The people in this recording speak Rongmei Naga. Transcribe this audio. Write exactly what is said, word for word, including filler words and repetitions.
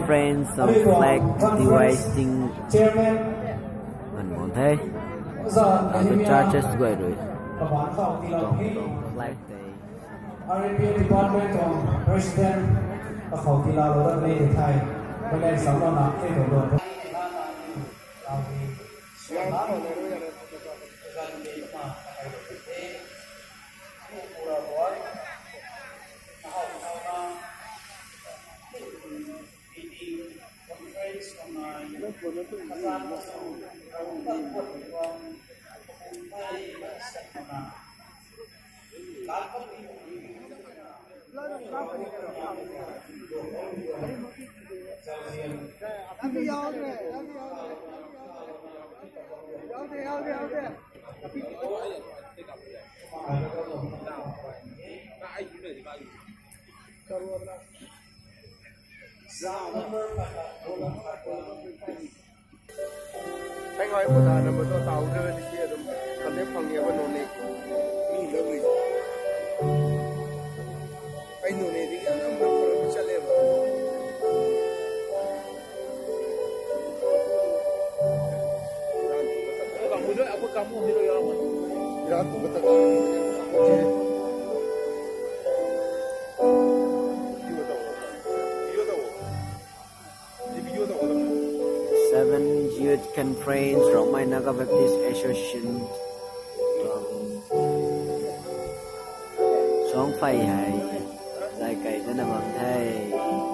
Friends, some flag hoisting. Ngan bam the. Atu churches guay rui. Tuang, tuang flag tei. R A P Department tuang President kakhou tiilou dat ni the. Palen samlou na the tuang. Hei ngai khou ta number tu tau de di si adum kan de phang ya ba nunc ni. Mi lou ni. Hei nunc ni di ya number tu chat le ba. Ran tu ka ta. Seven Youth Conference, Rongmei Naga Baptist Association. Song fai hei, zai kai dana bam the.